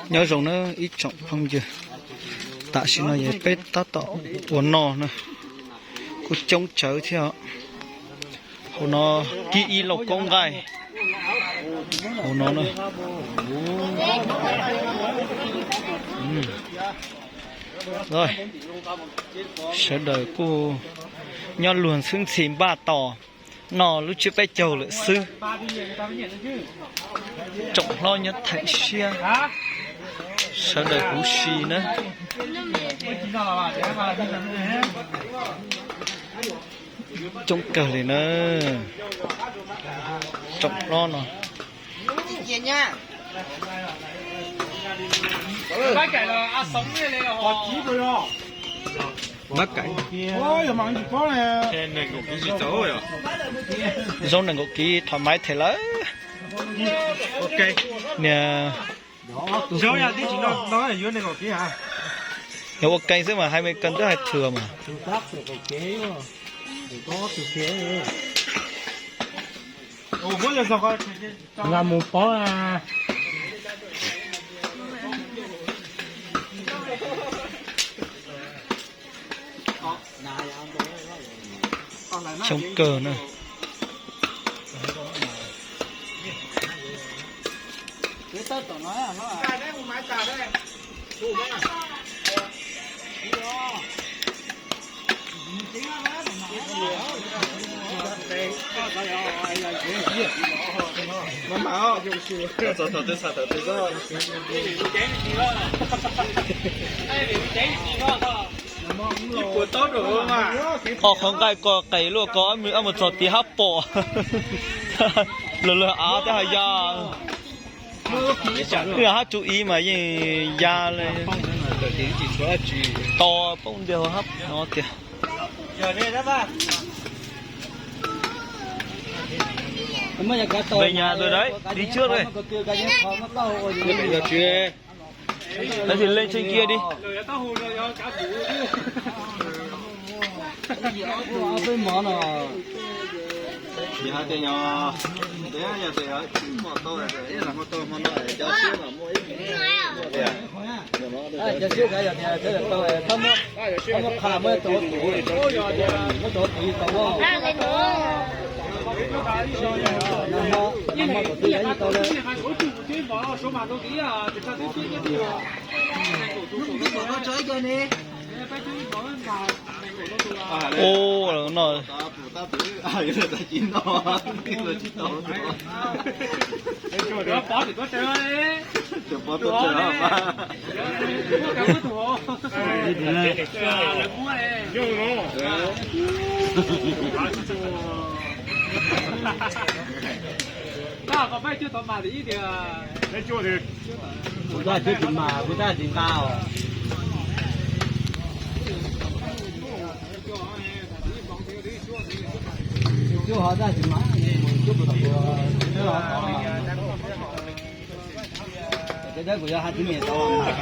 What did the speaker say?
Nyob zoo na ib tsoom phooj ywg, tam sim no es peb tab tom ua noj na, kuj coob tsawv thiab. Hauv no kib ib lauj kaub nqaij hauv no na. Sawv daws kuj nyob luag ntxhwb ntxhi npaj tos noj lub tsiab peb caug lawm xwb. Tsoom hlob nyob theem siab, sawv daws huv si na. Coob kawg li na, tsoom hlob no. Zaub nees nkaum kiv thom maiv them lawm. Niag ua ke xwb mas hai mươi cân twb hais thừa mas. Los mus pov. Coob kawg na. Ho qhov nqaij ko qes luaj ko, ob mus txog tid hab pom. Luag luag av thiab hab ya. Hab tsum ib mas yeej ya li. To poob ntiag hab no tiag. Về nhà rồi đấy, đi trước đây. Nói thì lên trên kia đi. Ua no. Kuv tab tsis mas, kuv tab tsis nqa os. Cuab ho tab tsis mas, cuab puas tom kuv, teb los tod mas. Teb kuv yog hais tib niam tod mas.